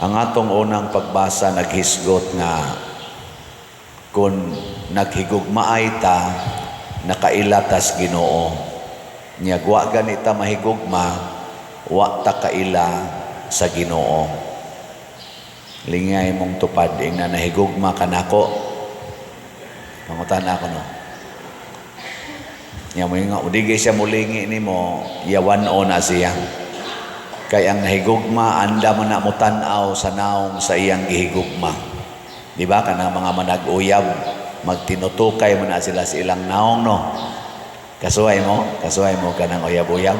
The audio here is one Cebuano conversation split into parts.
Ang atong unang pagbasa naghisgot nga kung naghigugmaay ta, nakaila tas Ginoo. Nya wa gani ta mahigugma, wa ta kaila sa Ginoo. Lingay mong tupad ingna, "Nahigugma ka nako?" Pangutana ako, no. Nya mo nga udigay siya mulingi nimo, yawan-o na siya. Kay ang nahigugma, anda man na mo tan-aw sa naong sa iyang gihigugma. Di ba kanang mga manag-uyab, magtinutukay man na sila sa ilang naong, no? Kasuway mo kanang uyab-uyab.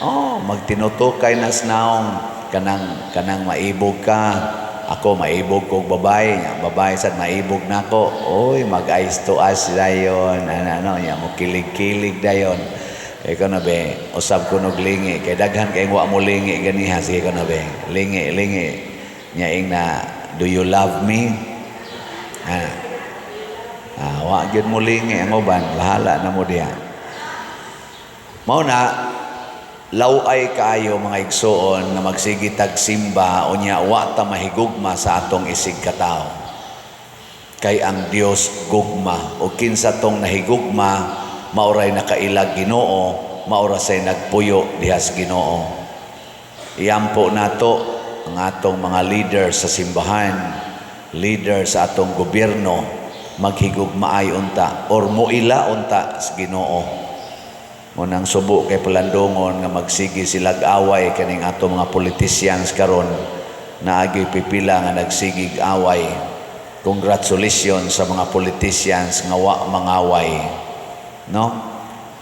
Oh, magtinutukay na sa naong kanang maibog ka. Ako maibog kog babae, nya babae sad maibog nako. Oy, mag eyes to eyes dayon, ano ano, nya mo kilig-kilig dayon. Ikaw na be, usab ko nog lingi kay daghan kay wa mo lingi ganiha. Sige ko na be. Lingi, lingi. Nya ing na, "Do you love me?" Ah. Ah, wa gyud mo lingi ang uban, bahala na mo diha. Mao na law-ay kaayo, mga igsuon, nga magsige tag simba unya wa ta mahigugma sa atong isig katawo. Kay ang Dios gugma, ug kinsa tong nahigugma, maoray nakailag Ginoo, maora say nagpuyo diha sa Ginoo. Iampo nato ang atong mga leader sa simbahan, leader sa atong gobyerno, maghigugmaay unta or moila unta sa Ginoo. Mo nang subo kay palandungon nga magsige silag away kaning atong mga politicians karon, naagi pipila nga nagsigig away. Congratulations sa mga politicians nga wa mangaway. No?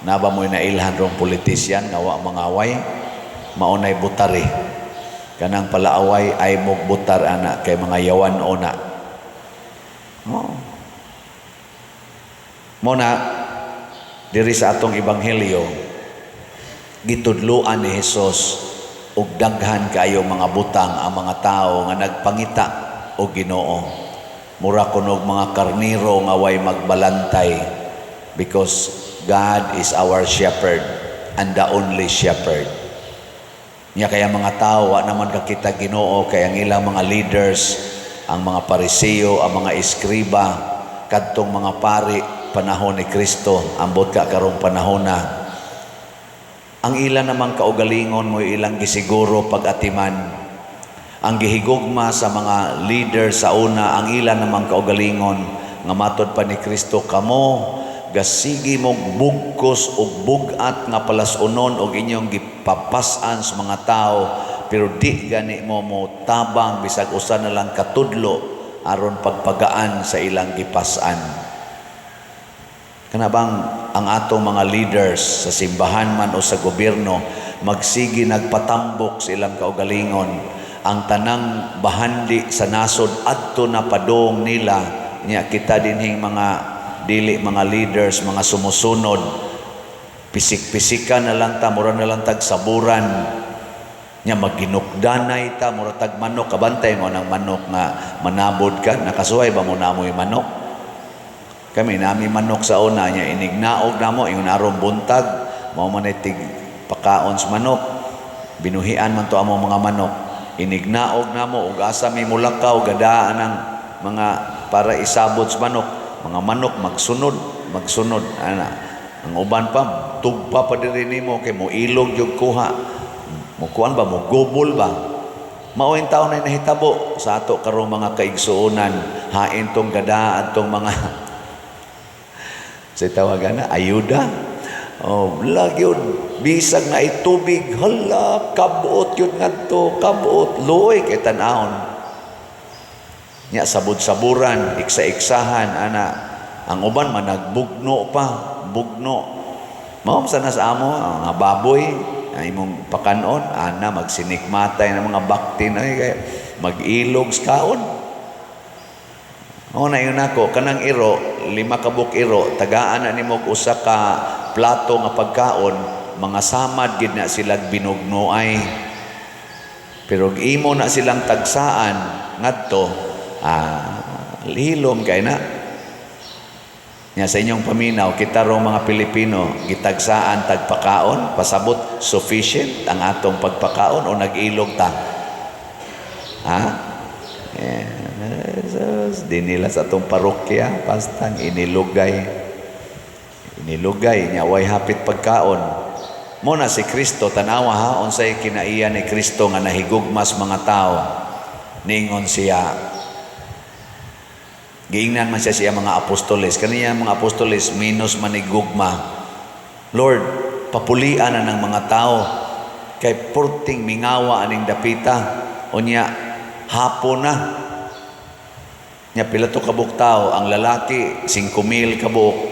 Naba mo'y nailhan rong politician nga wa mangaway? Maunay butari. Kanang palaaway ay mugbutar ana kay mga yawan ona. Oh. Mo na diri sa atong ebanghelyo, gitudloan ni Hesus og daghan kaayo mga butang ang mga tao nga nagpangita og Ginoo. Mura kunog mga karniro nga way magbalantay, because God is our shepherd and the only shepherd. Nya kaya mga tao wa naman kakita Ginoo kay ang ilang mga leaders, ang mga Pariseo, ang mga eskriba, kadtong mga pari panahon ni Kristo, ambot ka karong panahon na. Ang ila namang kaugalingon mo ilang gisiguro pag-atiman. Ang gihigugma sa mga leader sa una, ang ila namang kaugalingon nga matod pa ni Kristo, "Kamo gasigi mo bugkos og bugat nga palasunon og inyong gipapas-an sa mga tao, pero di gani mo mo tabang bisag usa na lang katudlo aron pagpagaan sa ilang gipas-an." Kana bang ang atong mga leaders sa simbahan man o sa gobyerno magsige nagpatambok sa ilang kaugalingon, ang tanang bahandi sa nasod adto na padong nila. Nya kita dinhing mga dili mga leaders, mga sumusunod, pisik-pisika na lang ta, mura na lang tag saburan. Nya magginukdanay ta, mura tag manok. Kabantay mo ng manok nga manabod ka? Nakasuway ba mo namoy manok? Kami nami manok sa una, nya inignaog namo ingon arong buntag, mao man ay tig pakaon sa manok. Binuhian man to amo mga manok. Inignaog namo ug asa mi mulakaw, gadaan ang mga para isabot sa manok. Mga manok magsunod, magsunod ana. Ang uban pa tugpa pa diri nimo kay mo ilog jud kuha. Mukuan ba, mo gubol ba? Mao in taon na nahitabo sa ato karong mga kaigsuonan, hain tong gada atong mga sa tawagan na ayuda. Oh, lagi yun. Bisag na tubig, hala, kabuot yun ngadto, kabuot, luoy kay tan-awon. Nya sabod-saburan, iksa-iksahan, ana. Ang uban man nagbugno pa, bugno. Mao sa na sa amo, ang mga baboy, ang imong pakanon, ana magsinikmatay ng mga bakti na kay mag-ilog sa kaon. O na yun ako, kanang iro, 5 ka buok iro, tagaan na nimo og usa ka plato nga pagkaon, mga samad gid na silag binugnoay. Pero og imo na silang tagsaan ngadto, hilom kay na. Nya sa inyong paminaw, kita rong mga Pilipino, gitagsaan tagpakaon, pasabot sufficient ang atong pagpakaon o nag-ilog ta? Ha? Eh, Jesus, di nila sa atong parokya, pastang inilugay. Inilugay niya, way hapit pagkaon. Mo na si Kristo, tanawa ha, unsay kinaiya ni Kristo nga nahigugmas mga tao. Ningon siya, giingnan man siya siya mga apostoles. Kaniya mga apostoles, minus manigugma. "Lord, papulian na ng mga tao. Kay purting mingawa aning dapita. Unya, hapon na." Nya pila to kabuok tao, ang lalaki, 5,000 kabuok.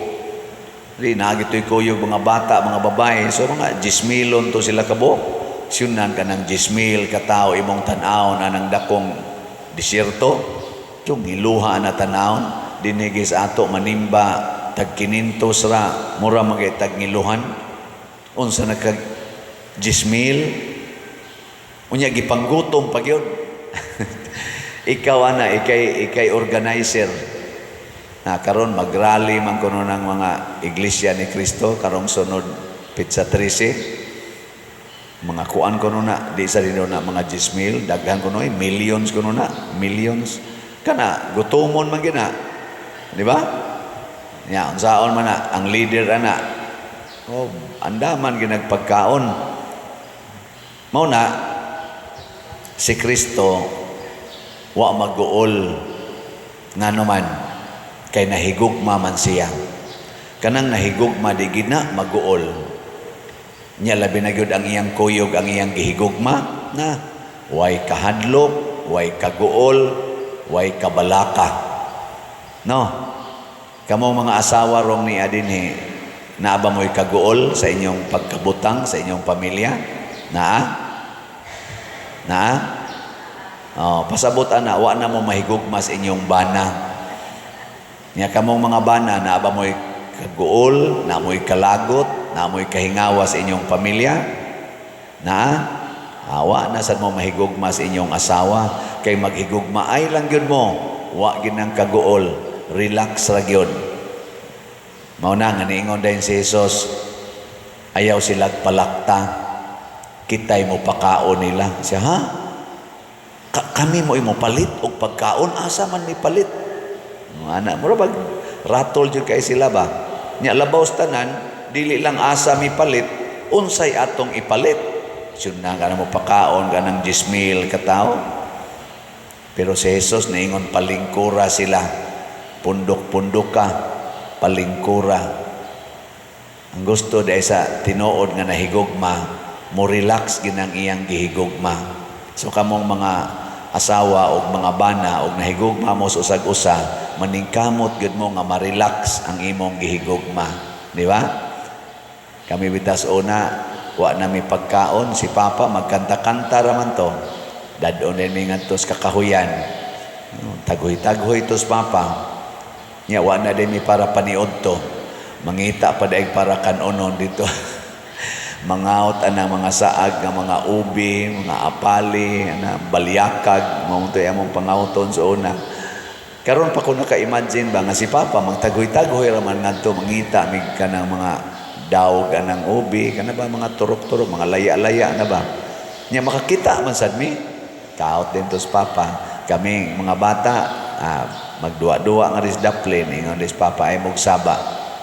Di, nagito'y kuyog mga bata, mga babae. So mga 10,000 to sila kabuok. Siyunan ka ng 10,000 katao imong tan-awon anang dakong disyerto. Yung iluha na tanawon, dinhigis ato manimba tag 500 ra, mura magay tag ngiluhan. Unsa na kag 10,000? Unya gipanggutom pa gyud. Ikaw ana, ikay organizer. Na karon magrally man kuno ng mga Iglesia ni Cristo karong sunod petsa 13. Mga kuan kuno na, di sa dino na mga 10,000, daghan kuno eh, millions kuno na, millions. Kana gutomon man gina. Di ba? Nya unsaon man na ang leader ana. Oh, andaman ginagpagkaon. Mao na si Kristo wa maguol, ngano man kay nahigugma man siya. Kanang nahigugma, di gid na maguol. Nya labi na gyud ang iyang kuyog, ang iyang gihigugma na way kahadlok, way kaguol, way kabalaka. No? Kamo mga asawa rong ni adinhi, naa ba mo'y kaguol sa inyong pagkabutang sa inyong pamilya? Naa? Naa? Oh, pasabot ana, wa na mo mahigugma sa inyong bana. Nya kamong mga bana, naa ba mo'y kaguol, naa mo'y kalagot, naa mo'y kahingawa sa inyong pamilya? Naa? Awa na sad mo mahigugma sa inyong asawa kay maghigugma ay lang gyud mo, wa gyud nang kaguol, relax ra gyud. Mao na nga niingon dayon si Jesus, ayaw sila palakta, kitay mo pakaon nila. Siya, "Ha? Kami mo imo palit og pagkaon? Asa man mi palit?" Ana, mura bag ratol jud kay sila ba. Nya labaw sa tanan, dili lang asa mi palit, unsay atong ipalit? Siyun na ka na mo pakaon ka ng 10,000 katao. Pero si Jesus niingon, palingkura sila. Pundok-pundok ka, palingkura. Ang gusto dahil sa tinuod nga nahigugma, mo relax ginang iyang gihigugma. So kamong mga asawa o mga bana og nahigugma mo sa usag usa, maningkamot gyud mo nga ma-relax ang imong gihigugma, di ba? Kami bitas una, wa na mi pagkaon, si Papa magkanta-kanta ra man to. Dad-on din mi ngadto sa kakahuyan. Taghoy-taghoy to sa Papa. Nya wa na din mi para paniud to. Mangita pa daig para kanonon dito. Mangaot anang mga saag nga mga ubi, mga apali, ana balyakag, mao to among pangauton sa una. Karon pa ko naka-imagine ba nga si Papa magtaghoy-taghoy ra man ngadto mangita mig kanang mga dawg anang ubi, kana ba mga turok-turok, mga laya-laya na ba. Nya makakita man sad mi. Kaot din to sa Papa. Kami mga bata, magduwa-duwa nga ris daplin, ingon dis Papa ay saba.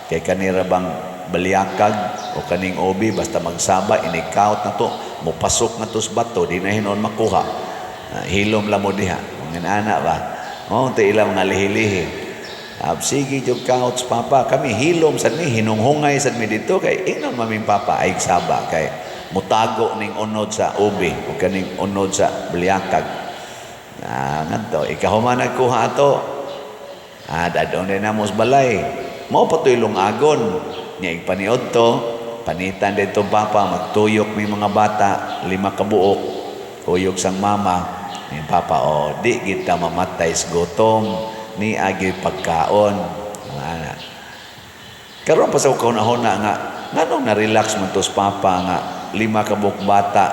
Kay kanira bang balyakag o kaning ubi, basta magsaba, inikaut na to, mupasok na to sa bato, di na hinon makuha. Hilom lang mo diha. Mga ana ba? Oh, ito ilang mga lihi-lihi. Sige, jud kaot sa Papa. Kami hilom sad mi, hinunghungay sad mi dito kay ingnon maming Papa ay saba kay mutago ning unod sa ubi o kaning unod sa balyakag. Ngadto ikahuman nagkuha ato. Dadon din namo sa balay. Mao pa to'y lungagon. Nya igpaniod to, panitan dito Papa, magtuyok mi mga bata, lima ka buok, kuyog sang mama. Ni Papa, "Oh, di kita mamatay sa gutom, ni agi pagkaon." Mga ana. Karon pa sa kauna-huna nga, nganong na-relax man to sa Papa nga lima ka buok bata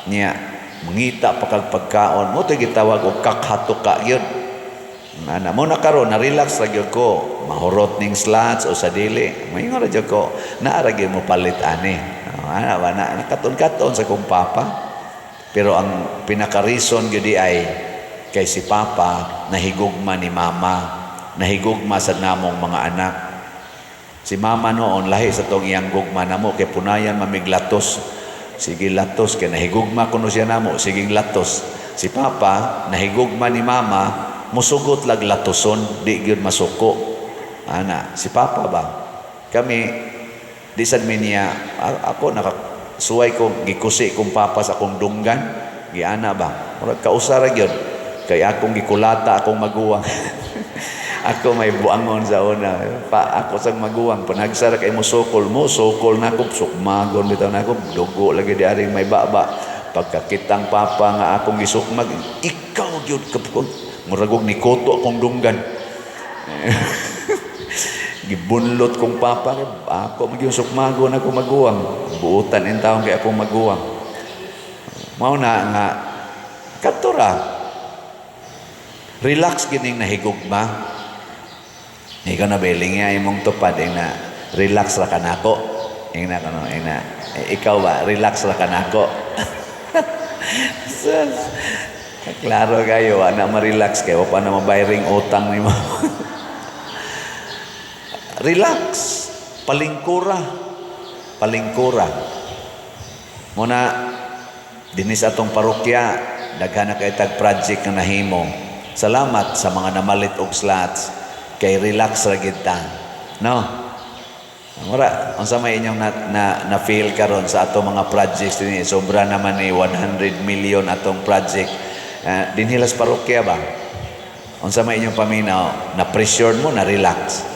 niya mangita pa kag pagkaon mo to gitawag og kakhatuka gyud. Ana mo na karon na-relax ra gyud ko. Mahurot ning slots o sa dili. Maingon ra gyud ko, naa ra gyud mo palit ani. Oh, ana ba na nakatun-katon sa kong papa. Pero ang pinaka-reason gyud di ay Kay si Papa nahigugma ni Mama, nahigugma sa namong mga anak. Si Mama noon lahi sa tong iyang gugma namo kay punayan mamiglatos. Sige latos kay nahigugma kuno siya namo, sige latos. Si Papa nahigugma ni Mama, musugot lag latoson, di gyud masuko. Ana, si Papa ba? Kami di sad mi niya ako nakasuway ko gikusi kong papa sa akong dunggan, giana ba? Murag kausa ra gyud. Kay akong gikulata akong maguwang. Ako may buangon sa una. Pa, ako sa maguwang, panagsara kay mo sukol mo, sukol na ako, sukmagon bitaw na ako, dugo lagi di aring may baba. Pagkakitang papa nga akong gisukmag, ikaw gyud ka, murag og nikuto akong dunggan. Gibunlot kong papa, ako magyung sukmagon ako maguwang. Buutan in taon kay akong maguwang. Mao na nga kadto ra. Relax gining nahigugma. Ikaw na beling nga imong tupad ing na relax ra kanako. Ing na kano ing na eh, ikaw ba relax ra kanako? Sus. Klaro kayo, ana ma-relax kayo, pa na mabayaring utang nimo. Relax, palingkura. Palingkura. Muna dinhi sa atong parokya, daghan na kay tag project nga nahimo. Salamat sa mga namalit og slots kay relax ra gid ta. No? Mura, unsa may inyong na feel karon sa atong mga projects dinhi? Sobra naman ni 100 million atong project. Dinhi las parokya ba? Unsa may inyong paminaw? Na pressure mo, na relax?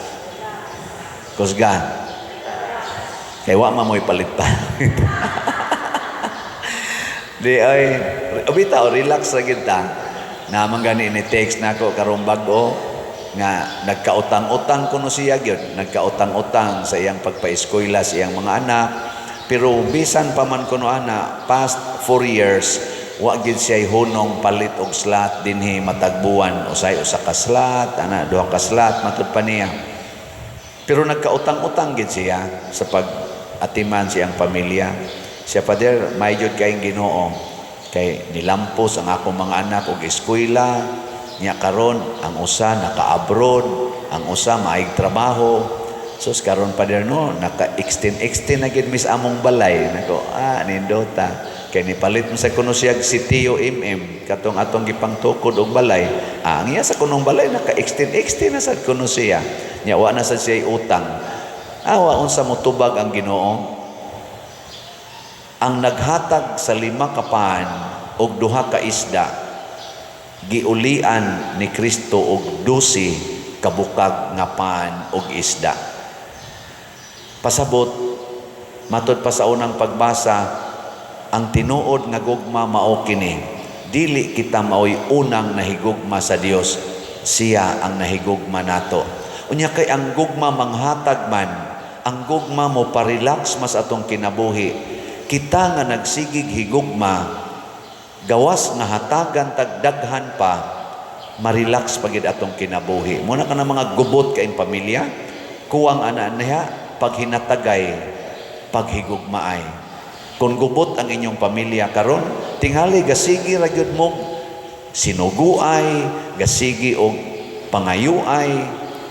Kusgan. Kay wa man mo'y palit pa. Di ay bitaw relax ra gid ta. Naman gani ni text nako karong bag-o nga nagkautang-utang kuno siya gyud, nagkautang-utang sa iyang pagpaeskwela sa iyang mga anak. Pero bisan pa man kuno ana, past 4 years wa gid siya hunong palit og slot dinhi matag buwan, usay usa ka slot, ana duha ka slot matud pa niya. Pero nagkautang-utang gid siya sa pag-atiman siyang pamilya. Siya, "Father, may jud kayong Ginoo kay nilampos ang akong mga anak og eskwela niya. Karon ang usa naka-abroad, ang usa maayog trabaho. Sus, karon, Father, no, naka-extend extend na gid mis among balay." Nako, ah, nindota kay nipalit mo sa kuno siya si Tio MM katong atong gipangtukod og balay. Ah, ang iya sa kunong balay naka-extend extend na sad kuno siya nya, wa na sad siya utang. Awa unsa motubag ang Ginoo, ang naghatag sa lima ka pan og duha ka isda, giulian ni Kristo og 12 kabukag nga pan og isda. Pasabot, matod pa sa unang pagbasa, ang tinuod nga gugma mao kini: dili kita maoy unang nahigugma sa Dios, siya ang nahigugma nato. Unya kay ang gugma manghatag man, ang gugma mo parelax mas atong kinabuhi. Kita nga nagsigig higugma, gawas nga hatagan tag daghan pa, marelax pagid atong kinabuhi. Muna ka na mga gubot kayong pamilya, kuwang ana niya paghinatagay, paghigugmaay. Kung gubot ang inyong pamilya karon, tingali gasigi ra gyud mo sinuguay, gasigi og pangayuay,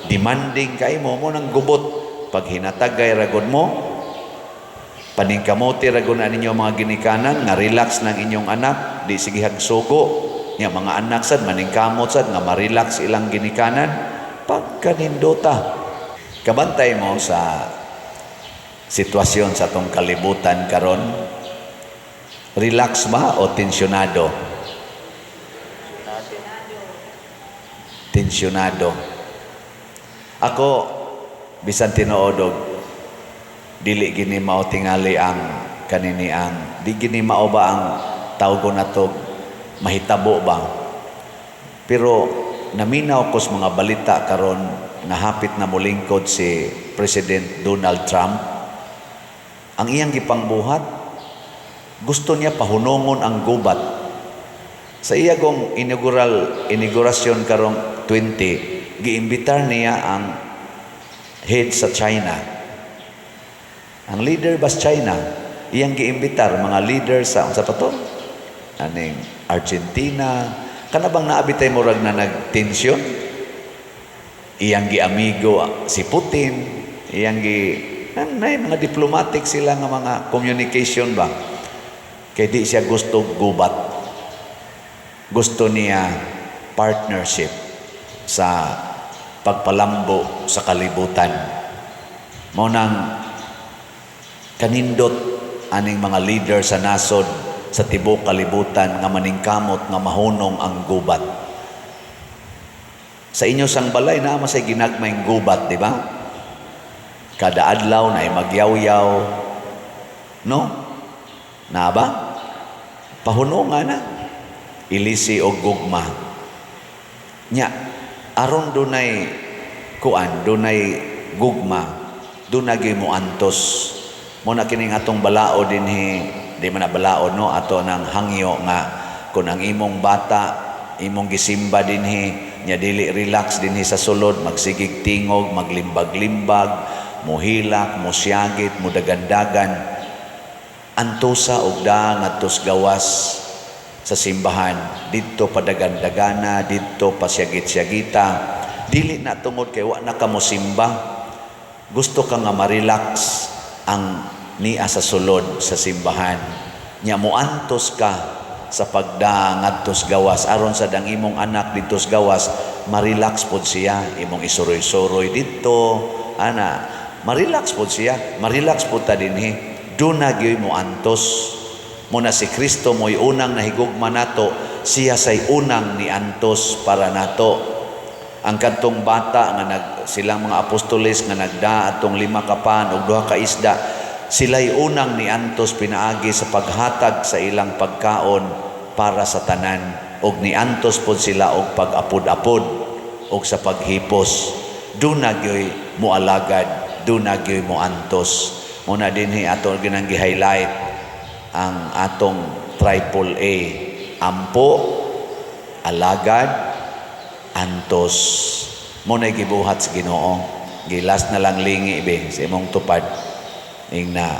demanding kay mo mo nang gubot. Paghinatagay ra gud mo, paningkamuti ra gud na ninyo mga ginikanan nga relax ng inyong anak, di sige hagsugo. Nya mga anak sad maningkamot sad nga ma-relax ilang ginikanan pagkanindota. Kabantay mo sa sitwasyon sa atong kalibutan karon, relax ba o tensyonado? Tensyonado. Ako, bisan tinuod og dili gini mao tingali ang kanini, ang di gini mao ba ang tawgon nato mahitabo ba, pero naminaw ko sa mga balita karon na hapit na molingkod si President Donald Trump. Ang iyang gipangbuhat, gusto niya pahunongon ang gubat. Sa iya gong inaugurasyon karong 20, giimbitar niya ang head sa China, ang leader bas China, iyang giimbitar mga leader sa unsa pa to aning Argentina. Kana bang naa bitay murag na nagtensyon? Iyang giamigo si Putin, iyang gi nay mga diplomatic sila nga mga communication ba? Kay di siya gusto gubat. Gusto niya partnership sa pagpalambo sa kalibutan. Mao nang kanindot aning mga leader sa nasod sa tibuok kalibutan nga maningkamot nga mahunong ang gubat. Sa inyo sang balay naa man say ginagmayng gubat, di ba? Kada adlaw na magyawyaw. No? Na ba? Pahunonga na. Ilisi og gugma. Nya, aron dunay kuan, dunay gugma, duna gyud mo antos. Mao na kining atong balaod dinhi, di man na balaod, no, ato nang hangyo nga kung ang imong bata imong gisimba dinhi, nya dili relax dinhi sa sulod, magsigig tingog, maglimbag-limbag, muhilak, musyagit, mudagandagan, antosa og daa ngadtos gawas sa simbahan. Didto padagandagana, didto pasyagit-syagita. Dili na tungod kay wa na ka mosimba, gusto ka nga ma-relax ang nia sa sulod sa simbahan. Nya moantos ka sa pagdaa ngadtos gawas aron sa dang imong anak didtos gawas ma-relax pod siya. Imong isuroy-suroy didto ana, ma-relax pod siya, ma-relax pod ta dinhi. Duna gyud mo antos. Mao na si Kristo mo'y unang nahigugma nato, siya say unang niantos para nato. Ang kadtong bata nga nag silang mga apostoles nga nagda atong lima ka pan ug duha ka isda, sila'y unang niantos pinaagi sa paghatag sa ilang pagkaon para sa tanan, ug niantos pod sila og pag-apod-apod og sa paghipos. Duna gyoy moalagad, duna gyoy moantos. Mao na dinhi ato ginang gi-highlight ang atong triple A: ampo, alagad, antos. Mao na gibuhat sa Ginoo. Gilas na lang lingi be sa imong tupad. Ingna,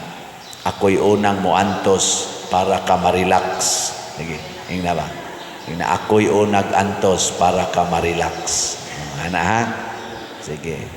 "Ako'y unang moantos para ka ma-relax." Sige, ingna ba? Ingna, "Ako'y unang antos para ka ma-relax." Ana ha? Sige.